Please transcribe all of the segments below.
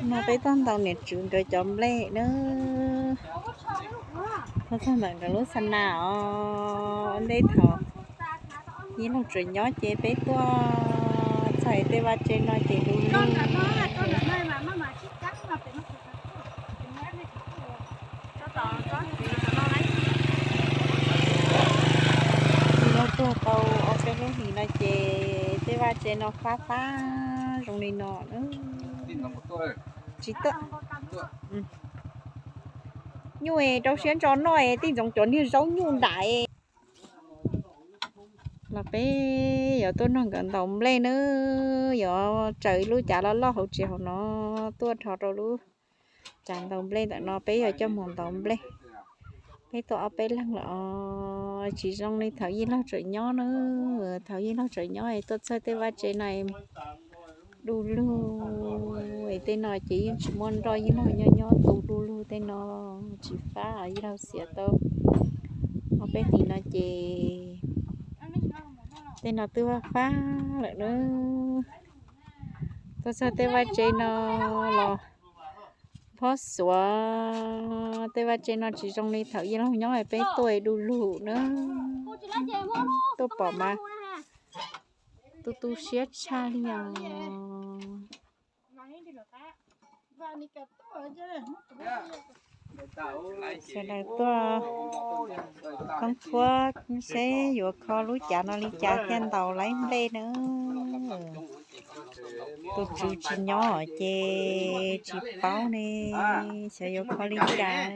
No peb tuaj ntaus niam tswv nkawd cov nplej na. Tuaj txog ntawm nkawd lub xa nas os, ua ntej thaum yij laug tseem nyob ces peb tuaj txog tej vaj tse no ces du lug. Yij laug tuag tau ob peb lub hlis no ces tej vaj tse no fab fab zoo li no. Tsis tuaj. Nyuj rau siab ntso noj, tij ntxoov cov niag zaub nyuj nram. Los peb yuav tuaj nrog nkawd ntaus nplej nawb, yuav tsaws ib lub cav loj loj hauv tsev hauv no tuaj rho rau lub cav ntaus nplej ntawm no, peb yuav coj mus ntaus nplej. Peb tuaj ob peb leeg lawm os, tsis zoo li thaum yij laug tseem nyob na. Thaum yij laug tseem nyob es tuaj txog tej vaj tse no du lug, es tej no ces yeej tsis muaj nroj, yij laug nyob nyob tu du lug tej no, tsis fab, yij laug xiav tau ob peb hlis no ces tej no twb fab fab lawm na. Tuaj txog tej vaj tse no los phob xuav, tej vaj tse no tsis zoo li thaum yij laug nyob peb tuaj du lug na. Tuaj pom mas tu tu siab tshaj li os. Sawv daws tuaj khoob khuab seb yuav kho lub cav no li cas thiaj ntaus laib nplej na. Tus tswv tsis nyob ces tsis paub ne, xyov yuav kho li cas.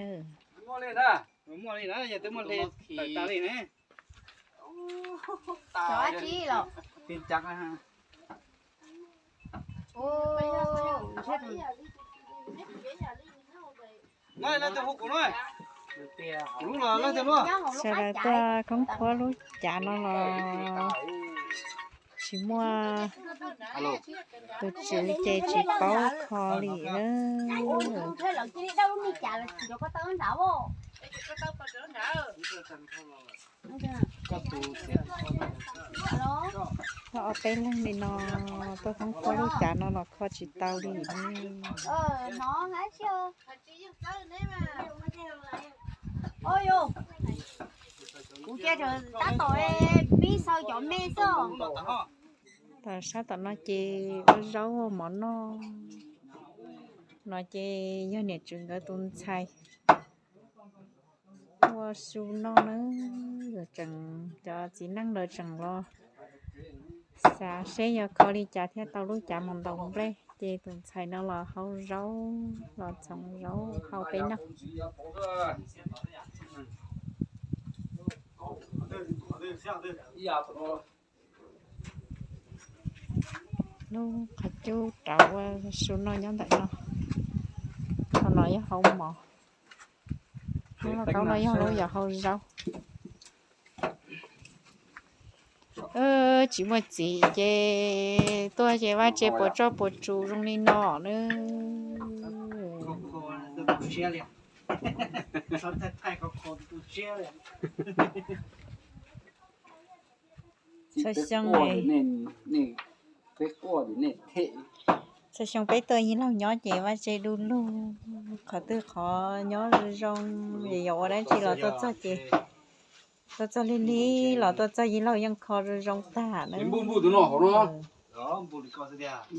Sawv daws tuaj khoob khuab lub cav no los tsis muaj tus tswv ces tsis paub kho li na. Tuaj ob peb leeg li no, tuaj khoob khuab lub cav no los kho tsis tau li. Tam sab tom no ces ua zaub ua mov noj. No ces yog niam tswv nkawd tus ntxhais ua su noj na. Tseem, cov txiv neej ntawd tseem los xav seb yog kho li cas thiaj tau lub cav mus ntaus nplej, ces tus ntxhais no los hau zaub, los txhoov zaub hau peb noj. Lub qhov cub rauv ua su noj nyob ntawm no. Qhov no yog hau mov, lub lauj kaub no yog lub yos hau zaub. Tsis muaj txiv ces tuaj ces vaj tse puas tsoj puas tsus zoo li no na. Txhua xyoo, txhua xyoo peb tuaj yij laug nyob ces vaj tse du lug, qhov twg qhov nyob zoo zoo, es yuav ua dab tsi los tuaj txog ces, tuaj txog lig lig los tuaj txog yij laug yeej kho zoo zoo tag na.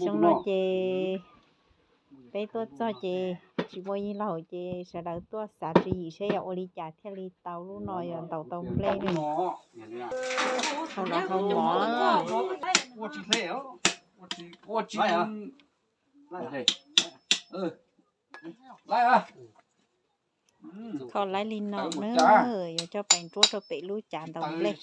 Xyoo no ces peb tuaj txog ces tsis muaj yij laug ces sawv daws tuaj xav tswv yim seb yog ua li cas thiaj li tau lub no yog ntaus tau nplej ne. Hau los hau mov. Kho laib li no na, yuav coj pais nruab rau pem lub cav ntaus nplej.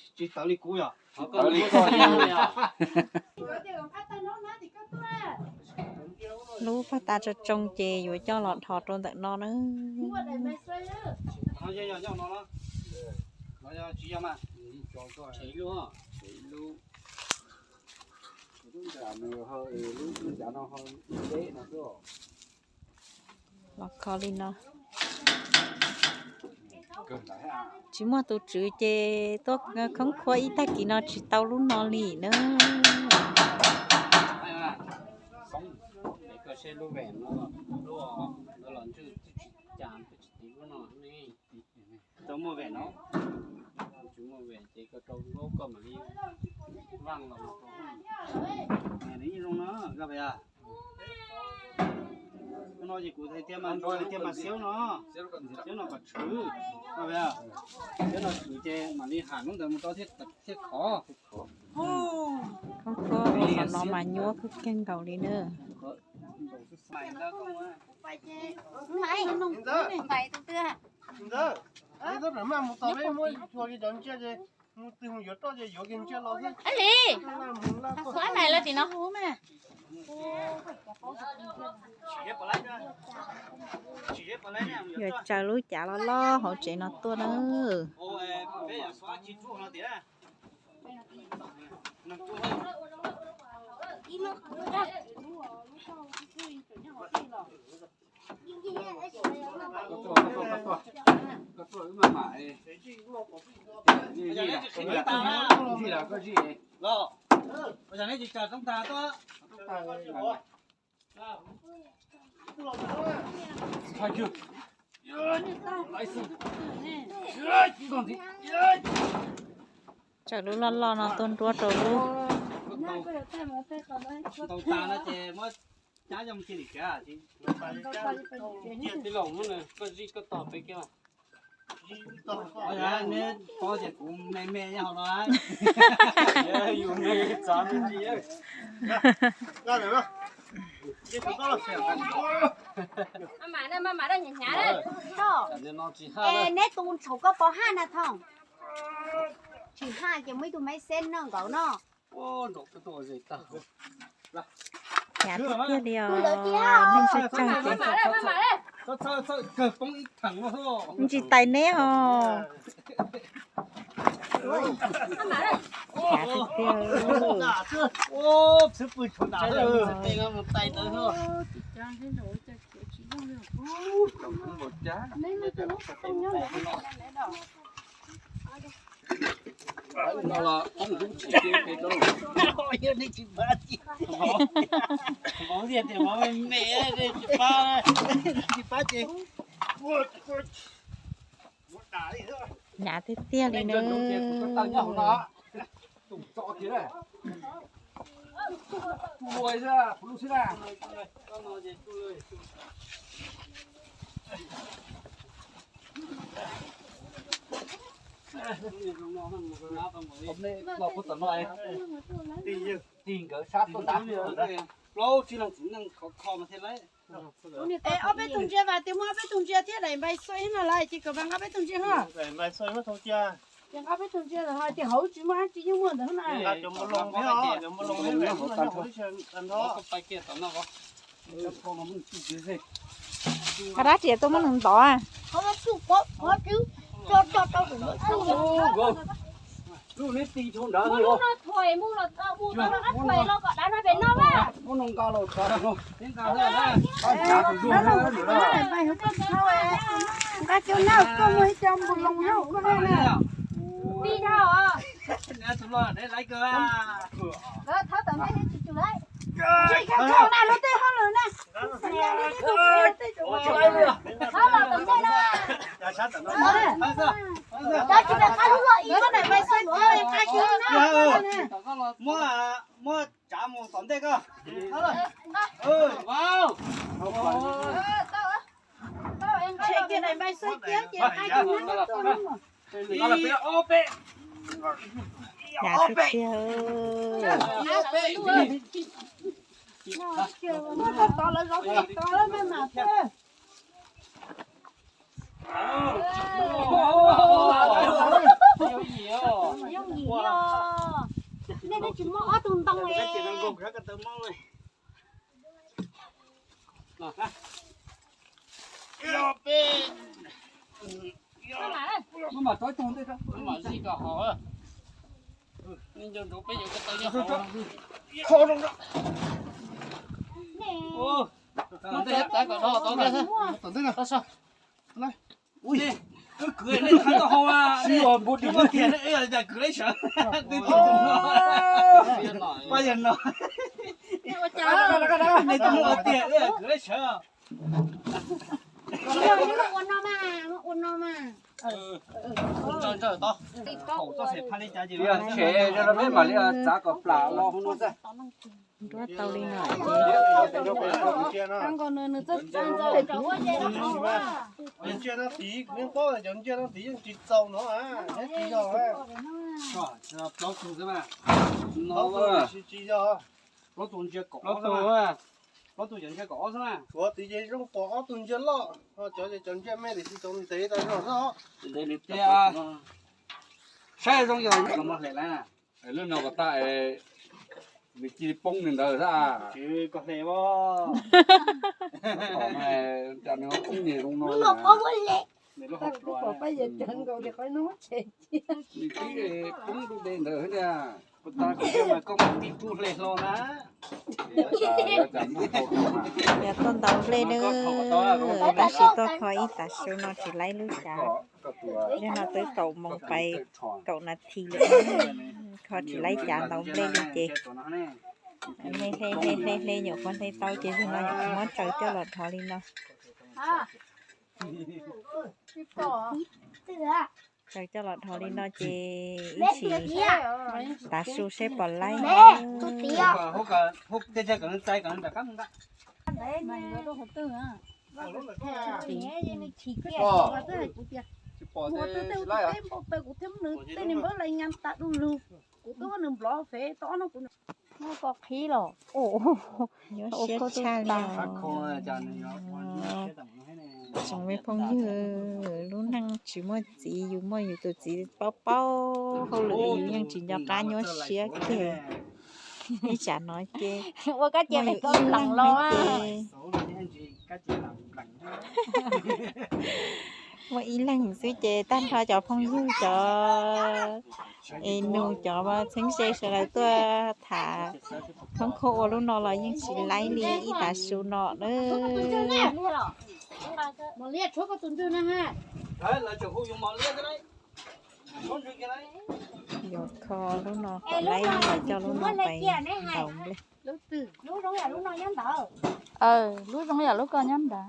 Lub paj ta tsoo tsoo ces yuav coj los dhos rau ntawm no na. Los kho li no. Tsis muaj tus tswv ces tuaj khoob khuab ib tag kis no tsis tau lub no li na. Seb lub vem no, lub no los ntswj twb tsis cas, twb tsis tiv lub no ne. Tau muaj vem no, tsis muaj vem ces koj rau lub koj mam li vaj los rau. Nws yeej zoo no, koj pais a. Koj no ces kuv hais tias mas, hais tias mas xiaub no, xiaub no kom tshwm, koj pais a. Xiaub no tshwm ces mam li ham lub ntawd mus rau thiaj khov. Koj, koj, qhov no mas nyuaj kawg kiag nkaus li na. Yuav tsaws lub cav loj loj hauv tsev no tuaj na. Tsaws lub loj loj no tuaj nruab rau lub. Tau tas no ces muab cab zoo cia li kav. Cia tij laug, koj zij koj tog peb kiag. Neb paub tias kuv me me nyob hauv no, yus me txav me ntsis. Neb tus ntshaum koj pov haj na thoom. Tsis haj ces muaj ib tug maiv xeb noj nkaus no. Hnyav tiag tiag li os, neeg tsawg tsawg ces. Ntsis tais neb os. Hnyav tiag tiag. Hnyav tiag tiag li na. Tig nkawd sab tuaj nrad. Plaub tsib leeg txiv neej khov kho mas thiaj lawm. Es ob peb tug ntsia, vam tias muaj ob peb tug ntsia thiab daim npai xoi no lawm ces kom vam nqa peb tug ntsia ho. Ces nqa peb tug ntsia lawm ho tias hauv tsis muaj dab tsi yeej muaj ntawd na. Nqa dab tsi tuaj muab nws ntov. Lub neb ti nrad, muab no nqa los tod. Nqa cov nab koj muaj ib co npus loos nyob koj ne. Lawv thab tom ntej tsis tsum lawm. Tsis kho na lub tej hauj lwm na. Cov tsis pom qab lub loj ib, muab daim npai xwb, muab tsav mus tom ntej koj. Tshem kiag daim npai xwb thiab ces qaib kiag hnab tuaj no. Ib, ob peb. Ib, ob peb. Muab tod lawv zov tod lawm maj mam thiab. Yooj yim os. Nej twb tsis muab ob tug ntoo li. Ua Nej twb muab ua tiag, kuv lab sawv. Ua no mas, ua no mas. Tshem rau peb mam li txav kom plam los hauv no xwb. Nruab tau li no. Ntsia no tid, kuv yeej paub cov ntsia no tid yeej tsis txaus no, tsis yog. Plaub tug xwb mas. No tsis yog. Plaub tug ntsia kaum ob xwb mas. Plaub tug cov ntsia kaum ob xwb mas. Tshuav tid ces zoo pom ob tug ntsia loj, cov cov ntsia me tiam sis cov ntev tas zog xwb. Ntev li tiag. Saib zoo yog kom mus hle na. Lub no kom tag, nws cia li poob nws ntawd xwb. Tsis koj hle as. Cas nws poob niag zoo no. Nws twb poob rau de ntawd thiab tiag. Puas tas kuv mas koj mus tib tug hle hlo na. Yog tuaj ntaus nplej nawb, tab sis tuaj kho ib tav su no tsis laib lub cav. Yog no twb kaum moos pais kaum nas this lawm, kho tsis laib cav ntaus nplej li ces hle hle hle hle nyuam qhuav hle tau ces yog no nyuam qhuav muab tsaws coj los dhos li no. Tsaws coj los dhos li no ces ib sim tav su seb pom laib. Kuv twb muab nws nplov fev tod no kuv. Muab koj qhib los. Nyuaj siab tshaj li os. Tsoom me phooj ywg, lub neej tsis muaj txiv, yus muaj yus tus txiv paub paub hauj lwm, yus yeej tsis nco qab nyuaj siab kiag. Ib tsam no ces ua kab cia muaj yus ib leeg los ces muaj ib leeg xwb ces tag nrho cov phooj ywg cov es nus cov txheeb ze sawv daws tuaj tham khoob khuab ua lub no los yeej tsis laib li ib tav su no na. Yuav kho lub no kom laib los coj lub no pais ntaus nplej. Lub zoo yam lub koj nyob ntawd.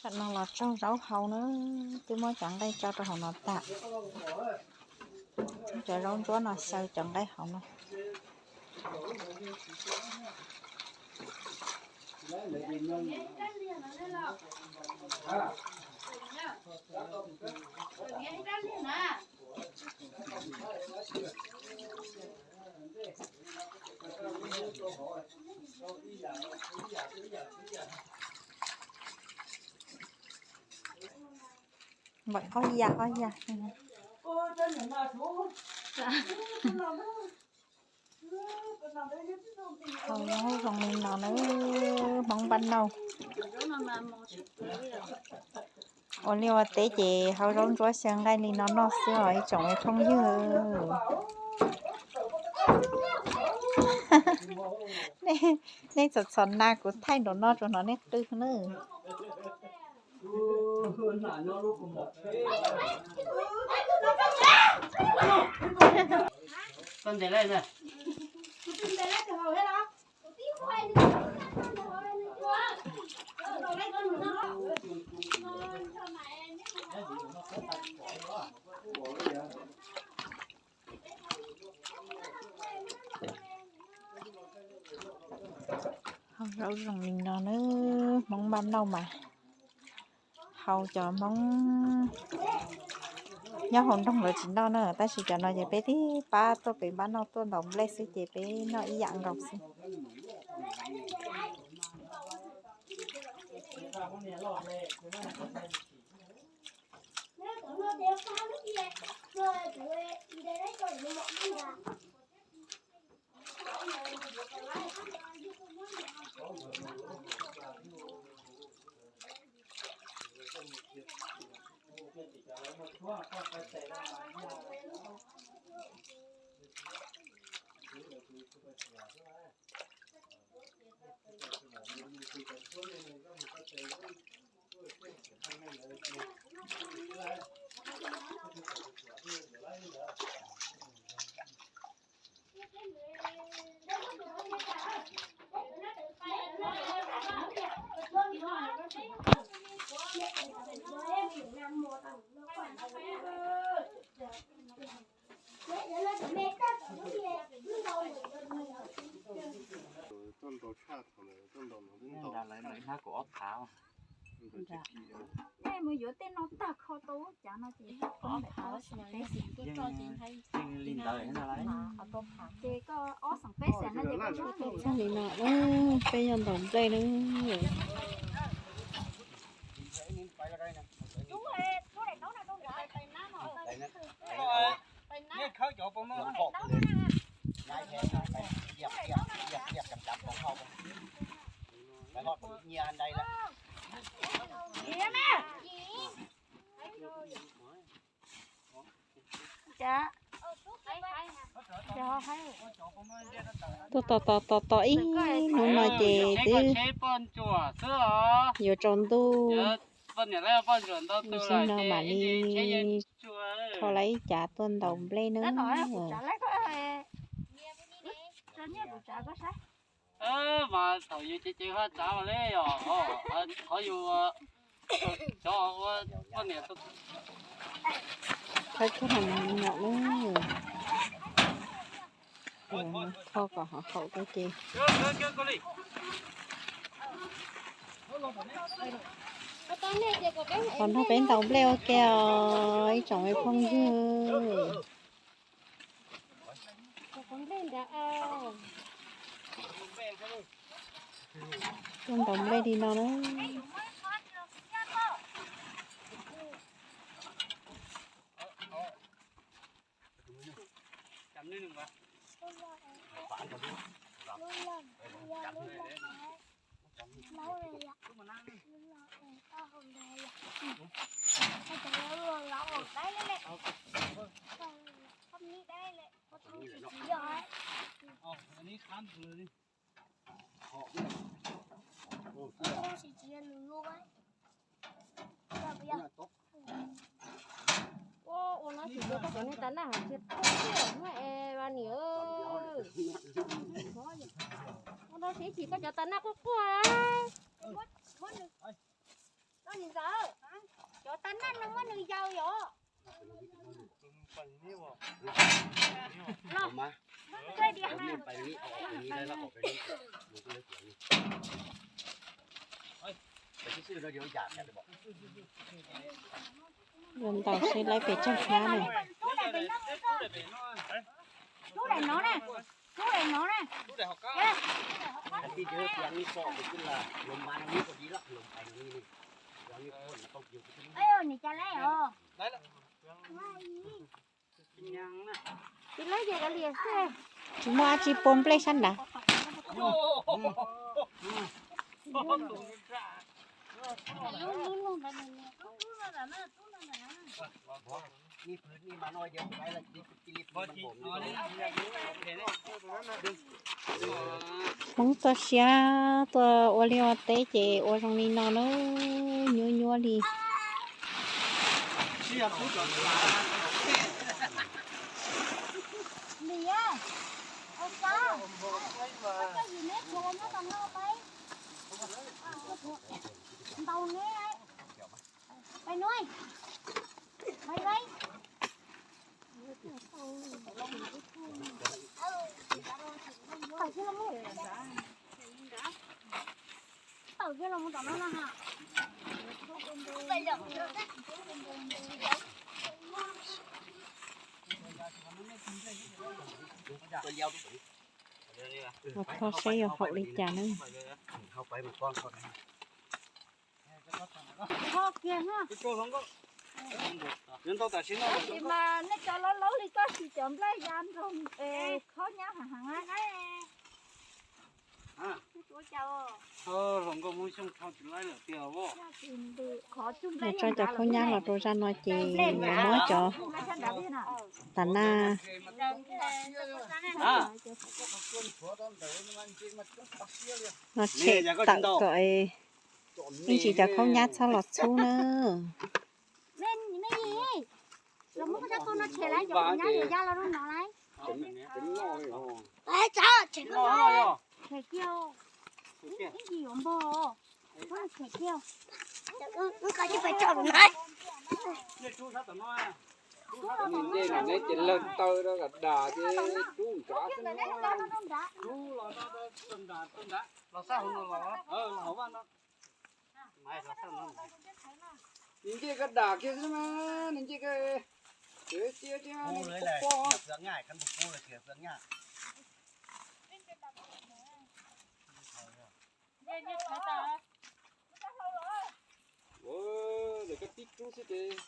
Tam no los tsaug zaub hau na, twb muab cov nqaij tso rau hauv no tas. Cov zaub ntsuab no xyaw cov nqaij hauv no. Npam ob yam ob yam. Hau zaub zoo li no na, Hmoob npaj nauj. Ua liaj ua teb ces hau zaub ntsuab xyaw nqaij li no noj xwb os ib tsoom me phooj ywg. Nej txhom txhom na kuv thaij nraum no tsuas hnov nej qw na. Hau zaub zoo li no na, Hmoob npaj nauj mas hau cov Hmoob nyob hauv nroog lawv tsis noj na, tab sis cov no ces peb tib pab tuaj pem npaj nauj tuaj ntaus nplej xwb ces peb noj ib yam nkaus xwb. Hnab kaum ob phav. Nej mus yuav tej no tag kho tau cav no ces ob phav. Yeej li ntawd no lawm. Ces koj ob xeem peb xeem no ces koj muab. Txog li no, peb yuav ntaus nplej na. Tuaj tos tos tos tos ib hnub no ces twb yuav tsaus ntuj, no mam li kho lawm ib cav tuaj ntaus nplej na. Mas thaum yus cev cev haj tsav mas li os, qhov yus cov ua poj niam. Khawb kiag no na. Kho kom haum haum ko ces. Qhov no peb ntaus nplej ua ke os ib tsoom me phooj ywg. Tuaj ntaus nplej li no na. Ua no tsis yuav koj cov niag tas naj hais tias tuaj tuaj muab es vas niam. Ua no tsis koj cov tas naj quaj quaj. Cov tas naj no muab nws yaws yom. Yuav ntaus seb laib pes tsawg hnab na. Rub daim no na, rub daim no na. Nim cas laib os? Tsis laib ces kav liam xwb. Tsis muaj dab tsi pua nplej sab nrad. Hmoob txoj sia tuaj ua liaj ua teb ces ua zoo li no na, nyuaj nyuaj li. Los kho seb yuav haum li cas na. Mas nej cov laub laub li koj tsis cov nplej ya nrog khaub nyab heev heev. Tso cov khaub nyab los rau zaj no ces yuav muab cov tas naj no tshem tawm kom ib ntsis cov khaub nyab txhob los txhub na. Nws nce nram neb ces lawg taw rau kom dam ces rub nrad xwb na. Nws nce koj dam kiag xwb mas, nws nce koj, nws cia thiab nws pob pob. Ua, lawv koj tib rub xwb ces.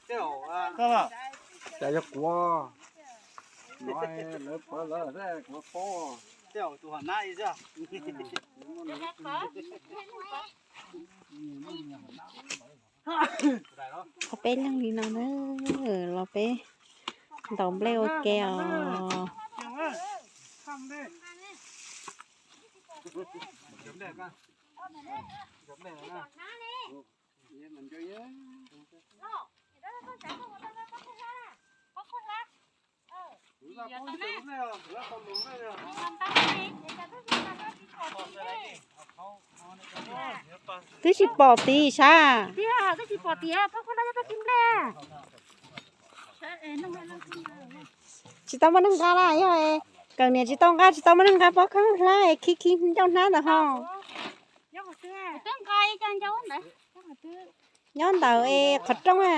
Tej zaum, cas yog kuv, no lawv pawv lawv thiab kuv paub. Tej zaum tus hom nab li xwb. Qhov peb leeg li no na, los peb ntaus nplej ua ke os. Twb tsis pom tid sab. Tsis tau muaj neeg nqa na, yog Kawm niam tsis tau nqa, tsis tau muaj neeg nqa pob kheej hlab es khib khib ncauj hnab ntawd ho. Nyob ntawd es qhov rooj a.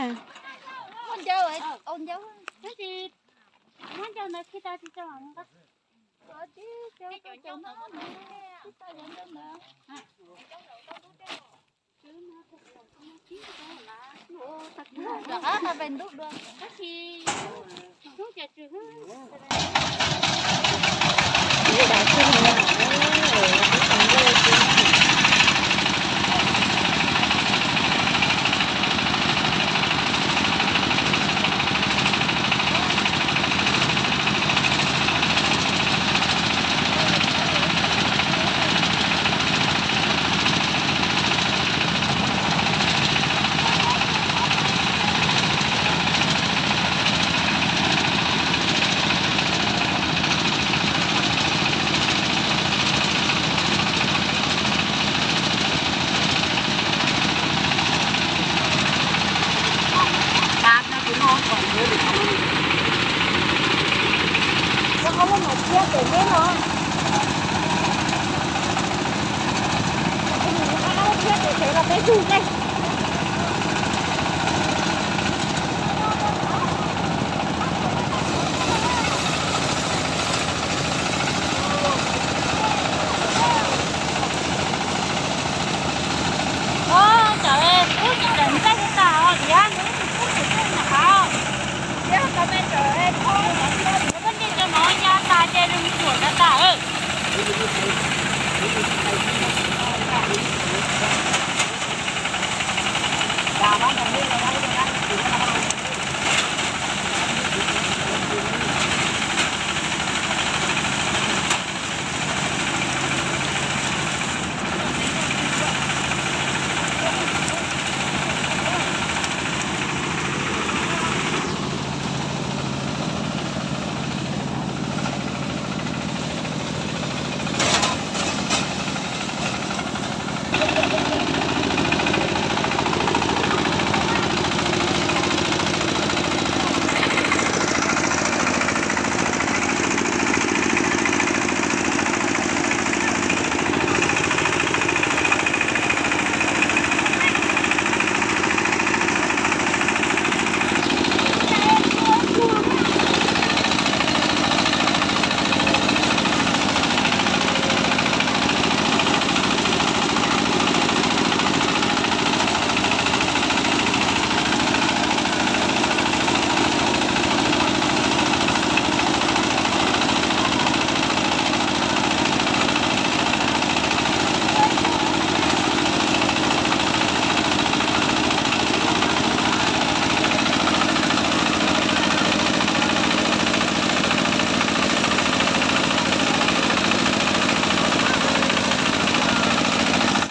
Thiab ces peb yug nej.